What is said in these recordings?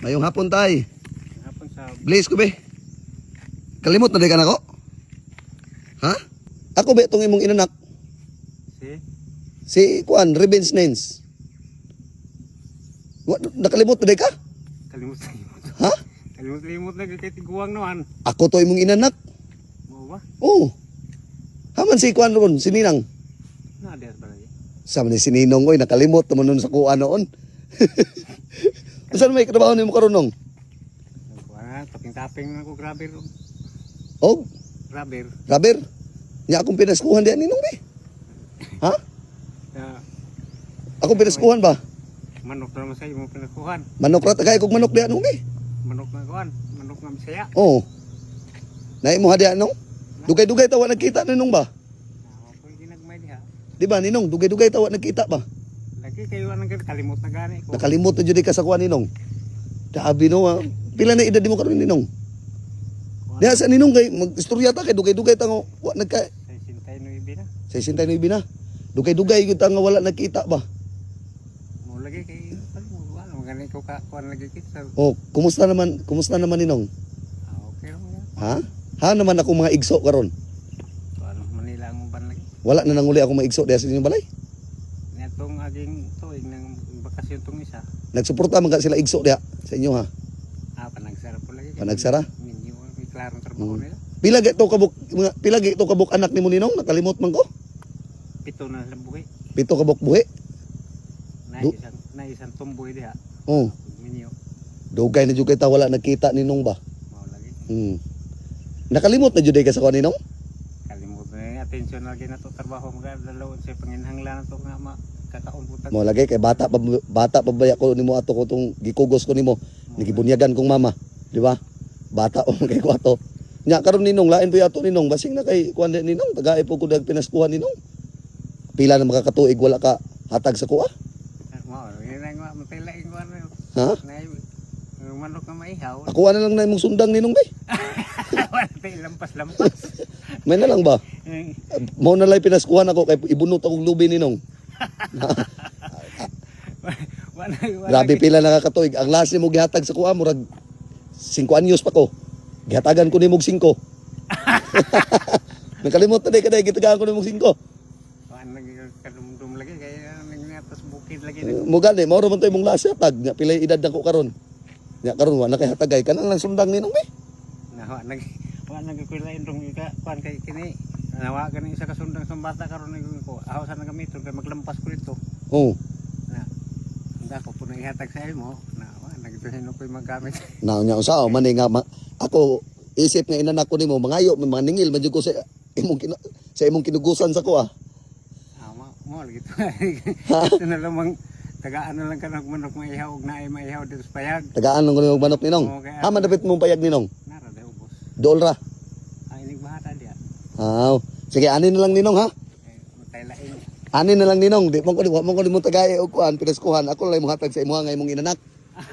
Mayong hapon, tay. Hapon sa Blaze ko be. Kalimot na di ka nako? Ha? Ako be itong imong inanak. Si Si Kuan, Revenge Nens. Wa, nakalimot na di ka? Kalimot limot. Ha? Kalimot limot na kay tiguang noan. Ako to imong inanak. Mo ba? Oo. Haman si Kuan ron, si Ninang. Na dias ba lagi? Sa man ni si Ninong, oy, nakalimot naman nun sa kuan noon. Saan may trabaho nimo karon, nong? Kuan, taping-taping na ko grabe ro. Oh, Grabe. rubber. Nya akong pinaskuhan diyan, Ninong be. Ha? Na Akong pinaskuhan ba? Manok na naman sa imo pinakuhan. Manok ra tagay kog manok diyan, nong be. Manok na kuan, manok nga Bisaya. Oo. Naay mo ha diyan, nong? Dugay-dugay tawa nagkita ninong ba? Na ako ginagmay diha. Di ba, Ninong? Dugay-dugay tawa nagkita ba? Lagi kayo anang kalimot na gani ko. Nakalimot na jud ka sa kuan, Ninong. Grabe no, ha? Pila na edad mo karon, Ninong? Kuan, Diha sa Ninong kay magistorya ta kay dugay-dugay ta nga wa nagka 69 na. 69 na. Dugay-dugay gyud ta nga wala nagkita ba? Mo lagi kay kuan, mo gani ko ka kuan lagi kita. Oh, kumusta naman? Kumusta naman, Ninong? Ah, okay ra mo. Ha? Ha naman ako mga igso karon. Kuan Manila ang uban lagi. Wala na nanguli ako mga igso diha sa inyong balay. Niadtong aging tuig ng bakasyon tong isa. Nagsuporta man ka sila igso diha sa inyo ha. Ah, panagsara po lagi. Panagsara? Minyo, may klarong trabaho nila. Pila gyud to kabuk mga pila gyud to kabuk anak nimo, Ninong? Nakalimot man ko. 7 na sila buhi. 7 kabuk buhi. Na isang tumboy diha. Oh, Minyo, dugay na jud kay ta wala nagkita, Ninong ba? mao lagi. Nakalimot na jud ka sa kuan, Ninong? Kalimot na yung atensyon lagi na to trabaho mga dalawon sa panginhanglan na to nga ma kakaon putag. Mo lagi kay bata pa baya ko nimo ato ko tong gikugos ko nimo. Nagibunyagan kong mama, di ba? Bata o kay ko ato. Nya karon, Ninong, lain pa ato, Ninong, basing na kay kuan di, Ninong, tagay po ko dag pinaskuhan, Ninong. Pila na makakatuig wala ka hatag sa kuha? Mao, yun na nga matay laing kuan. Ha? Na yung manok nga maihaw. Ako na lang na imong sundang, Ninong bay. Wala tayo lampas-lampas. May na lang ba? Eh, Mao na lang pinaskuhan ako kay ibunot akong lubi, Ninong. Wala wala. Grabe pila nakakatuig. Ang last nimo gihatag sa kuha murag 5 anyos pa ko. Gihatagan ko nimo og 5. Nakalimot na day kaday gitagaan ko nimo og 5. Wala lagi kadumdum lagi kay nangyatas bukid lagi. Mo gani mao ra man to imong last hatag nya pila edad na ko karon. Nya karon wa na kay hatagay kanang lang sundang, Ninong be. Nawa nag wa nagkuilain rong ika kuan kay kini nawa kani isa ka sundang sa bata karon ni ko aw sa gamiton kay maglampas ko dito Oh, na hindi ako po ihatag sa imo na wa nagtuhin ko yung magamit. Na nya usa man eh nga ako isip nga inanak ko nimo mangayo man mga ningil man jud ko sa imong sa imong kinugusan sa kuha. Ah, mo mo lagi to. Ito na lamang tagaan na lang ka ng manok maihaw og naay maihaw dito sa payag. Tagaan lang ko nimo og manok, Ninong. Okay. Ha man dapit mong payag, Ninong? Nara daw ubos. Dool ra. Ay inig bahata diya. Aw. Sige, ani na lang, Ninong, ha. Eh, matay lain. Ani na lang, Ninong, di man ko wa man ko nimo tagay og kuan pinaskuhan. Ako lang imong hatag sa imuha nga imong inanak.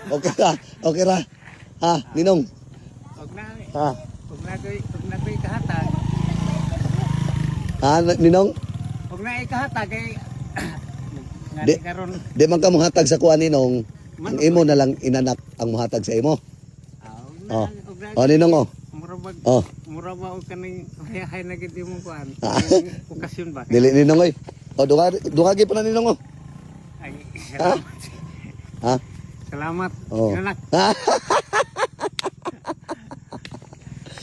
Okay ra. Okay ra. Ha, Ninong. Og na Ha. Og na koy kahatag. Ha, Ninong. Og na ikahatag kay ngani karon. Di man ka mohatag sa kuan, Ninong. Ang imo na lang inanak ang mohatag sa imo. Ah, og na Oh. og na Oh, Ninong oh. Mura ba Oh, mura ba og kaning hayahay na gid imong kuan? Okasyon ba? Dili, Ninong oy. Oh, duha duha gyud pa na, Ninong oh. Ay, salamat. Ha? Salamat. Oh. Inanak. Ha?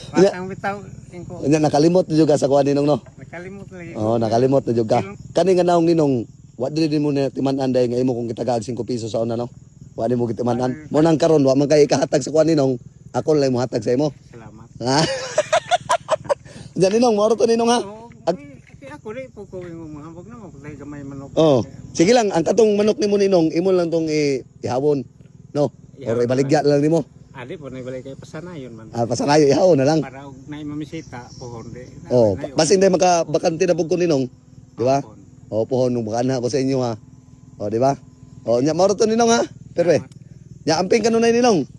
Batang bitaw ingko. Nya nakalimot na jud ka sa kuan, Ninong, no. Nakalimot lagi. Oh, nakalimot na jud ka. Kani nga naong, Ninong, wa dili din mo na timan-an dahil nga imo kung gitagaag 5 piso sa una no. Wa nimo gitiman-an. Mo nang karon wa man kay ikahatag sa kuan, Ninong. Ako lang mohatag sa imo. Salamat. Ha? Diyan, Ninong, moro to, Ninong, ha. Oo, ay, ako rin po ko yung mga hambog na mapatay gamay manok. Oh, sige lang, ang katong manok nimo, Ninong, imo lang tong ihawon, no? Or ibaligya lang nimo. Adi po na ibalik kay pasanayon man. Ah, pasanayo ihawon na lang. Para og naay mamisita pohon di. Oh, basin day maka bakante na pud ko, Ninong, di ba? Oh, pohon nung baka ko sa inyo ha. Oh, di ba? Oh, nya moro to, Ninong, ha. Pero eh, nya amping kanunay, Ninong.